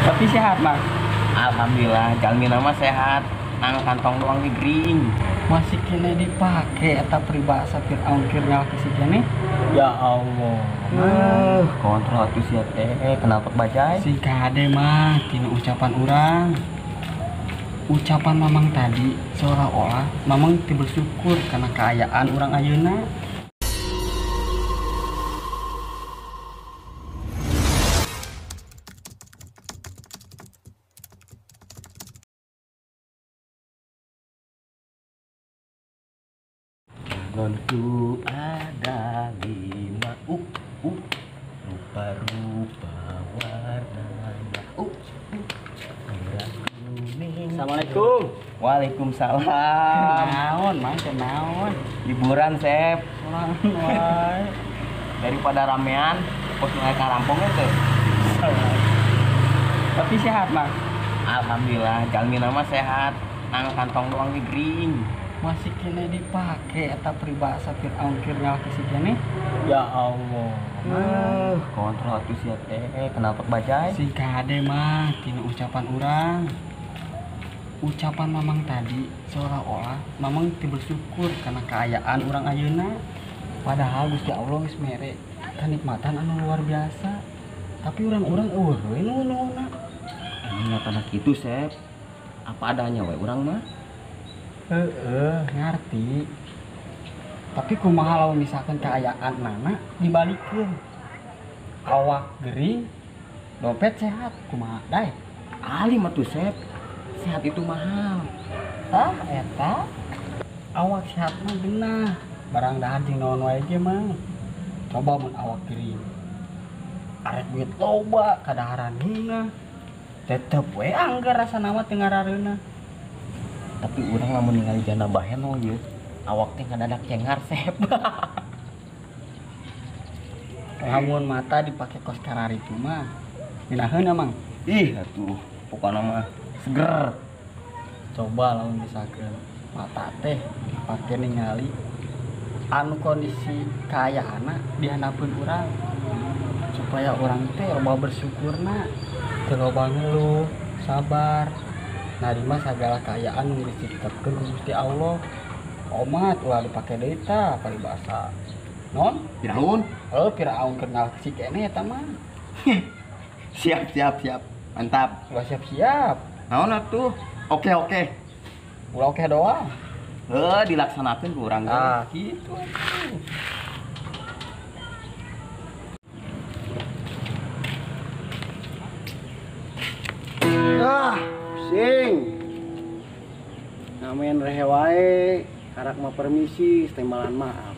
Tapi sehat, Mas. Alhamdulillah, jalmi nama sehat. Nang kantong doang di gering. Masih kene dipake eta peribahasa Fir'aun keur ngalakisi kene. Ya Allah. Kontrol atuh sia teh, kenapa bajai? Sing kade mah tina ucapan urang. Ucapan Mamang tadi seolah-olah Mamang teu bersyukur karena keayaan urang ayeuna. Tanganku ada 5, rupa-rupa warnanya, merah kuning. Assalamualaikum. Waalaikumsalam. Naon, Mang, naon? Liburan, Sep. Sorangan wae. Daripada ramean, pos mulai karampong itu. Tapi sehat, Mang. Alhamdulillah, jalmi nama sehat. Nang kantong doang di gering. Masih kene dipake eta peribahasa Fir'aun keur ngalakisi kene. Ya Allah. Kontrol atuh sia teh, kenapa bajai? Sing kade mah tina ucapan urang. Ucapan Mamang tadi seolah-olah Mamang teu bersyukur karena keayaan urang ayeuna. Padahal Gusti Allah geus mere kanikmatan anu luar biasa. Tapi urang-urang eueuh we nuhun-nuhunna. Emang nyatana kitu, Sep. Apa adanya we urang mah. Heeh, ngerti. Tapi kumaha lamun misalkan keayaan nana dibalikeun. Awak gering, dompet sehat, kumaha dae? Alim atuh, Sep. Sehat itu mahal. Tah eta awak sehat mah geunah. Barang dahar jeung naon wae ge mah. Coba mun awak gering. Arek duit loba kadaharan geunah. Tetep we angger rasana mah teu ngarareunah. Tapi urang lamun ningali janda baheno ieu, awak teh ngadadak cengar, Sep. Lamun mata dipake kos kararitu mah minaheun emang. Ih atuh, pokona mah seger. Coba lamun misalkan mata teh dipake ningali anu kondisi kaayaanna di handapeun urang supaya urang teh loba bersyukurna, teu loba ngeluh, sabar. Narima sagala kaayaan nu geus ditetapkeun ku Gusti Allah. Omat ulah dipake deui tah paribasa. Non? Firaun? Oh, Firaun keur ngalakisi keneh eta mah. Siap, siap, siap. Mantap. Ulah siap-siap. Naon atuh? Oke, oke. Ulah oke doang. Heuh, dilaksanakeun ku urang. Ah, kitu atuh. Ah, pusing. Ngamen rehe wae, karak mah permisi, setembalan maaf.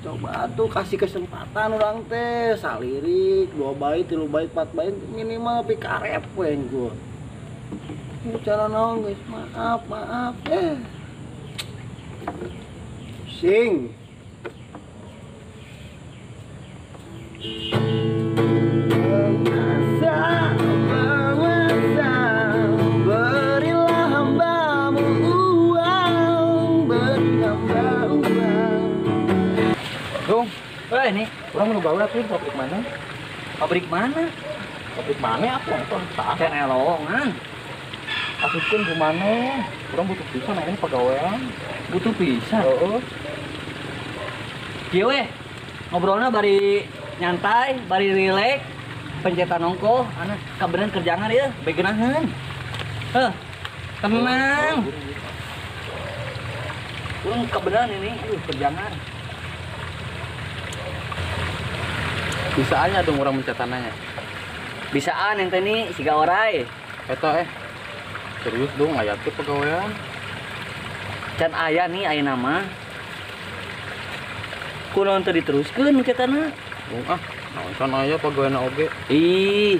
Coba tuh kasih kesempatan orang teh, salirik, 2 bait, 3 bait, 4 bait, minimal pikarep we gua. Cara naon guys, maaf, maaf. Pusing. Ini orang mau gawe atuh pabrik mana? Pabrik mana? Pabrik mana atuh atuh tah. Can elongan. Asupkeun ku mana? Urang butuh pisan ini pagawean. Butuh pisan. Heeh. Kieu we. Ngobrolna bari nyantai, bari rileks, pencetan ongkoh, anu kabeneran kerjaan ieu, bae geunaheun. Heuh. Tenang. Urang kabeneran ini, aduh kerjaan. Bisaannya dong orang mencetananya. Bisaan yang tadi siga orai. Eta serius dong aya teh pagawean. Can aya nih aya nama. Kunaon teu diteruskeun mencetanna? Bung ah, naon can aya pagaweanna oge. Ih,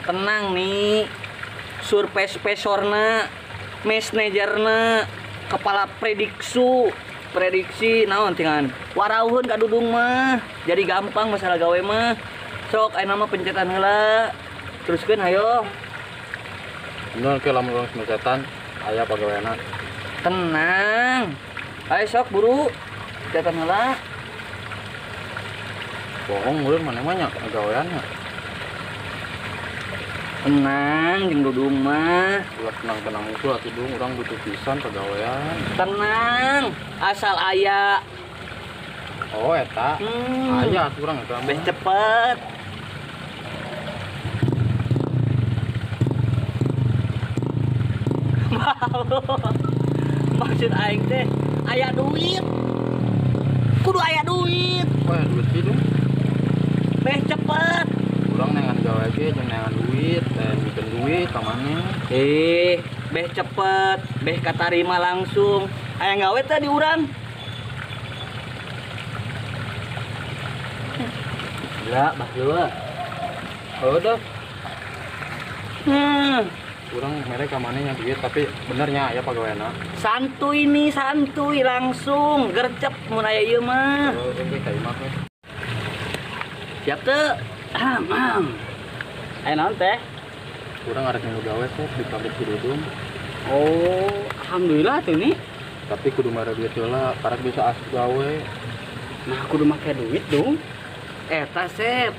tenang nih. Surpes-pesorna, mesnejarna, kepala prediksi naon tingan warauheun ka Dudung mah jadi gampang masalah gawe mah. Sok aya nama pencetan heula teruskeun hayo. Bener ke lamun urang pencetan aya pagaweana. Tenang. Ayo sok buru pencetan heula. Bohong meureun maneh mah nya pagaweanna. Tenang jeung Dudung mah. Ulah tenang-tenang itu atuh Dung, urang butuh pisan pagawean. Tenang, asal aya. Oh eta. Aya atuh urang eta mah. Beh cepet. Maksud aing teh aya duit. Kudu aya duit. Kok aya duit sih, Dung? Beh cepet. Urang neangan gawe ge jeung neangan duit, lain bikin duit ka maneh. Beh cepet, beh katarima langsung. Aya gawe teh di urang. Gila, bah leua. Oh, dah. Urang mere ka maneh nya duit tapi benernya aya pagaweana. Santuy nih, santuy langsung gercep mun aya ieu mah. Oh, oke ka imah we. Siap teu? Aya naon teh? Urang arek nunggu gawe teh di pabrik si Dudung. Oh, alhamdulillah tuh nih. Tapi kudu mere duit heula, karek bisa asup gawe. Nah, kudu make duit dong. Eta Sep,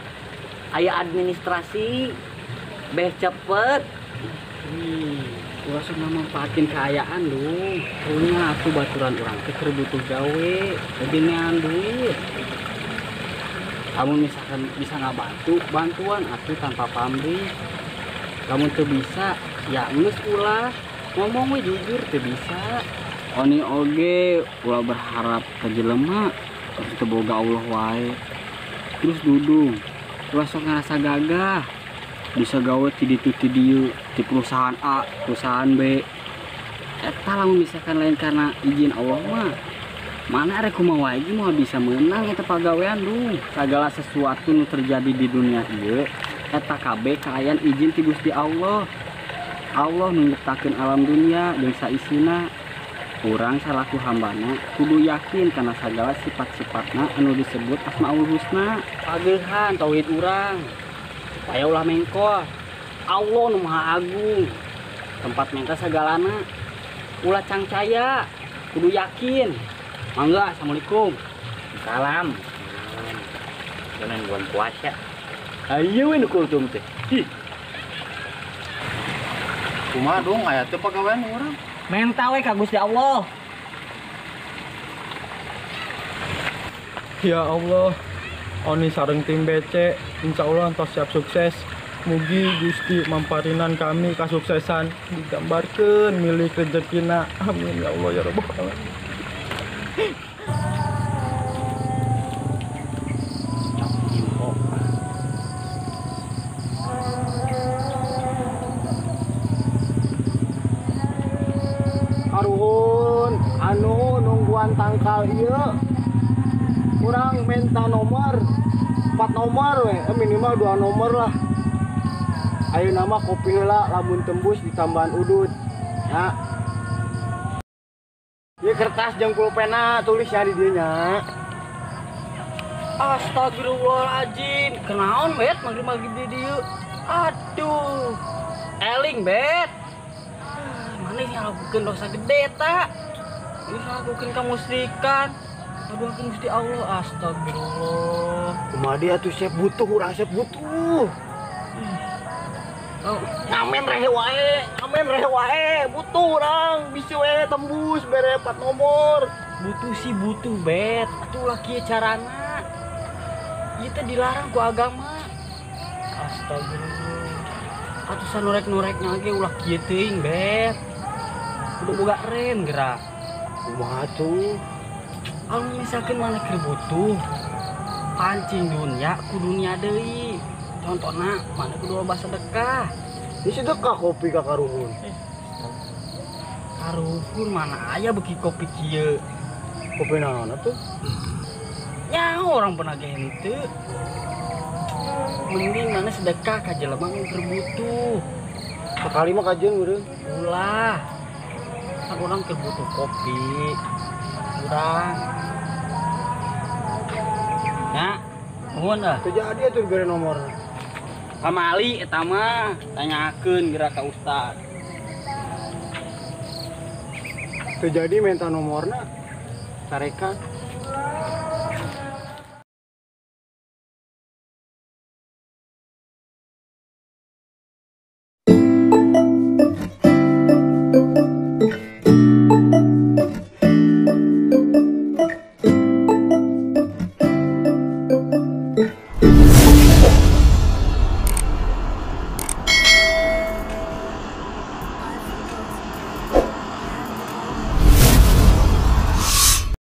aya administrasi beh cepet. Wih, urang sok manfaatin kaayaan dong. Punya atuh baturan urang teh keur butuh gawe, jadi neangan duit. Kamu misalkan bisa ngabantu, bantuan atuh tanpa pamrih. Kamu teu bisa, ya geus ulah. Ngomong we jujur teu bisa. Oni oge ulah berharap ka jelema, terus teu boga Allah wae. Terus Dudung, ulah sok ngerasa gagah. Bisa gawe ti ditu ti dieu, ti perusahaan A, perusahaan B. Eta lamun misalkan lain karena izin Allah mah, mana arek kumaha wae ge moal bisa meunang eta pagawean Dung. Sagala sesuatu nu terjadi di dunia ieu eta kabeh kaayaan izin ti Gusti Allah. Allah nu nyiptakeun alam dunia jeung saisina. Urang salaku hambana kudu yakin kana sagala sifat-sifatna anu disebut Asmaul Husna. Pageuhan tauhid urang supaya ulah mengkol. Allah nu Maha Agung, tempat minta sagalana. Ulah cangcaya, kudu yakin. Mangga, assalamualaikum. Salam. Jangan bulan puasa. Ayo we nu kultum teh. Ih. Kumaha Dung, aya teu pagawean urang? Menta we ka Gusti Allah. Ya Allah, Oni sareng tim BC, insya Allah entos siap sukses. Mugi Gusti mamparinan kami kasuksesan, digambarkeun milik rezekina. Amin ya Allah ya Rabbal alamin. Karuhun anu nungguan tangkal ieu kurang minta nomor 4 nomor we, minimal 2 nomor lah. Ayo nama kopi heula lamun tembus ditambahan udut. Ya. Ieu kertas jeung pulpena tulisnya di dieu nya. Astagfirullahaladzim. Kenaon bet maghrib-maghrib di dieu. Aduh. Eling bet. Mana yang lakukan dosa gede tak? Ini lakukan kamusyrikan. Aduh, aku Gusti Allah, astagfirullah. Kumaha dia tuh siap butuh, urang siap butuh. Oh, ngamen rehe wae, butuh urang, bisi we tembus bere 4 nomor. Butuh sih butuh bet, atuh ulah kieu carana. Ieu teh dilarang ku agama. Astagfirullah. Atuh sanorek-norekna ge ulah kieu teuing bet. Kudu boga rem gerak. Kumaha tuh? Anu misalkan mana keur butuh pancing dunia ku dunia deui. Contohna mana kudu loba sedekah. Ini sedekah kopi ka karuhun. Karuhun mana aya beuki kopi kieu. Kopi naon atuh? Nyaho orang pernah ge henteu. Mending mana sedekah ka jelema nu keur butuh. Sakali mah kajeun meureun. Ulah. Kan urang keur butuh kopi. Urang. Nah, nuhun ah. Teu jadi atuh dibere nomor. Pamali eta mah tanyakeun geura ka ustad. Teu jadi minta nomorna. Carekan.